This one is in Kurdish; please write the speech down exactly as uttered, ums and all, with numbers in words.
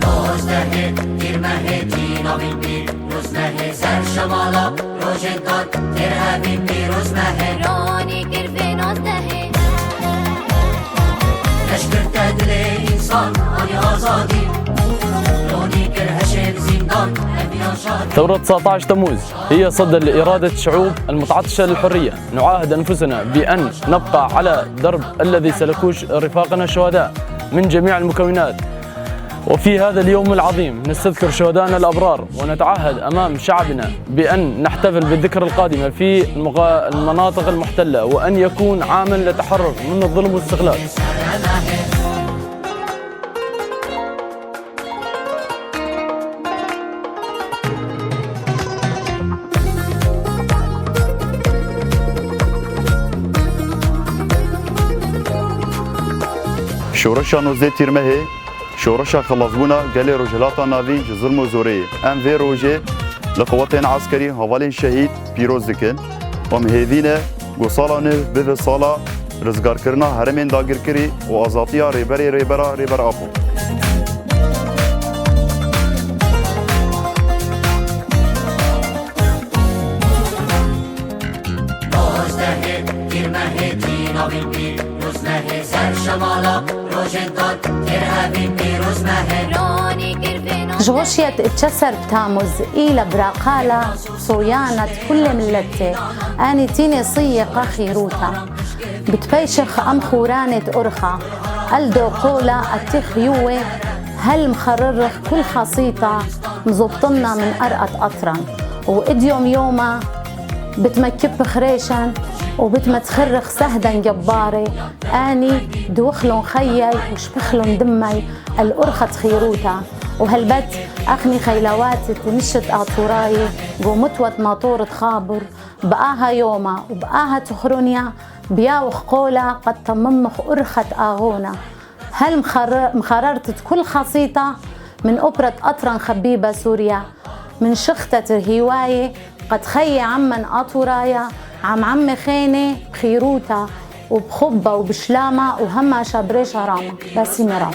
Nozdehê Tîrmehê cînavîn pîroz mehê, ser şemala rojên tat têr evîn pîroz mehê. Ronî kir vê nozdehê. Neşkirte dilê însan anî azadî. Ronî kir heşê zîndan ev yaşadî. ثورة تسعتاش تموز هي صدى لإرادة شعوب المتعطشة للحرية. نعاهد أنفسنا بأن نبقى على درب الذي سلكوه رفاقنا الشهداء من جميع المكونات. وفي هذا اليوم العظيم نستذكر شهدائنا الأبرار، ونتعهد أمام شعبنا بأن نحتفل بالذكرى القادمة في المغا-، المناطق المحتلة، وأن يكون عاما للتحرر من الظلم والاستغلال. Şoreşa nozdeh Tîrmehê, şoreşa xilasbûna gelê Rojhilata Navîn ji zilm û zorê ye. Em vê rojê li quwetên eskerî, hevalên şehîd pîroz dikin. Em hêvî ne ku sala nû bibe sala rizgarkirina herêmên dagirkirî û azadiya Rêberê Rêbera Rêber Apo. Nozdehê Tîrmehê cînavîn pîroz mehê, ser şemala rojên tat têr evîn pîroz mehê. Ronî kir vê nozdehê. Ji xweşiyet çeser bi Tamuz î le biraqala soyana di kulle milletê, enî tînê siyê qe xîrûta. Bitpeyşix em xûranê di urxa. El do qola etîx yuwe hel mxerrix kul xasîta mzubtinna min er'at atran. Û idyom yoma bitme kip xirêşen û bitme txirrix sehden gebbare, enî diwixlon xeyyey û şpixlon dimmey el urxet xîrûta. Û helbet exnî xeylawatî tinişit atûrayî gomutwet matorit xabur. Bi aha yoma û bi aha tuxrûniya biyawix qola qed temimix urxet axûna. Hel mxarr-, mxarartit kul xasîta min opret atran xebîbe Sûriya. Min şixtet hîwayê qed xeyê emmen atûraya, em emmê xênê xîrûta û bi xubbe û bi şlama û hemaşa birêşa rama. Besîmê rama.